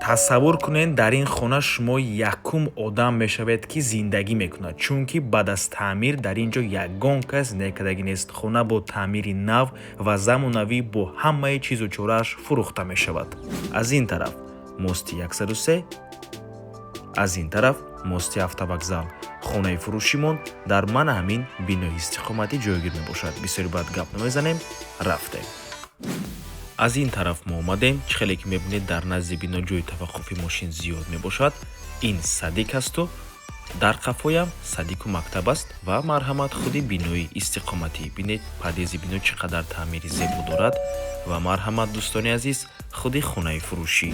Тасаввур кунед, дар ин хона шумо якум одам мешавед, ки зиндагӣ мекунад, чунки баъд аз таъмир дар ин ҷо ягон кас зиндагӣ кардагӣ нест. Хона бо таъмири нав ва замонавӣ, бо ҳамаи чизу чорааш фурӯхта мешавад. Аз ин тараф мости 103, аз ин тараф мости автовокзал. Хонаи фурӯшимон дар мана ҳамин бинои истиқоматӣ ҷойгир мебошад. Бисёри баъд гап намезанем, рафтем. Аз ин тараф мо омадем. Чӣ хеле ки мебинед, дар назди бино ҷои таваққуфи мошин зиёд мебошад. Ин садик асту дар қафоям садику мактаб аст. Ва марҳамат, худи бинои истиқоматӣ. Бинед, подъезди бино чӣ қадар таъмири зебо дорад. Ва марҳамат, дӯстони азиз, худи хонаи фурӯшӣ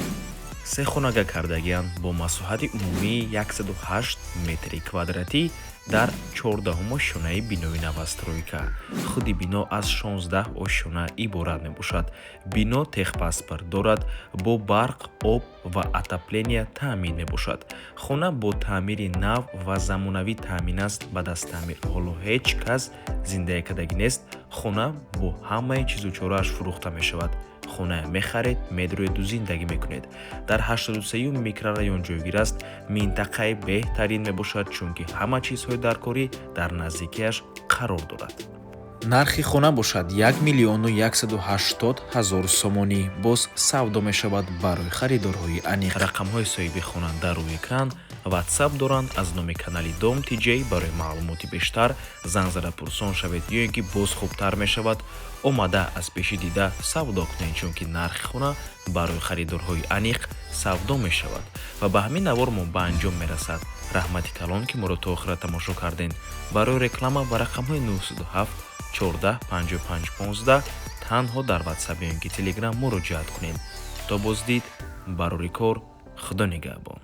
се хонага кардагианд бо масоҳати умумии 108 метри квадратӣ дар 14-ум ошёнаи бинои новостройка. Худи бино аз 16 ошёна иборат мебошад. Бино техпаспорт дорад, бо барқ, об ва отопления таъмин мебошад. Хона бо таъмири нав ва замонавӣ таъмин аст. Баъд аз таъмир ҳоло ҳеҷ кас зиндагӣ кардагӣ нест. Хона бо ҳамаи чизу чорааш фурӯхта мешавад. Хона мехаред, медроеду зиндагӣ мекунед. Дар 83-юм микрорайон ҷойгир аст. Минтақаи беҳтарин мебошад, чунки ҳама чизҳои даркорӣ дар наздикиаш қарор дорад. Нархи хона бошад 1 миллиону 180 ҳазор сомонӣ, боз савдо мешавад. Барои харидорҳои аниқ рақамҳои соҳиби хона дар рӯи экран, Ватсап доранд. Аз номи канали Дом Тиҷей барои маълумоти бештар занг зада пурсон шавед ё ин ки боз хубтар мешавад, омада аз пешӣ дида савдо кунед, чунки нархи хона барои харидорҳои аниқ савдо мешавад. Ва ба ҳамин навор мо ба анҷом мерасад. Раҳмати калон, ки моро то охира тамошо кардем. Барои реклама ба рақамҳои 907 14 55 15 танҳо дар Ватсап ё ин ки Телеграм муроҷиат кунед. То боздид, барори кор, Худо нигаҳбон.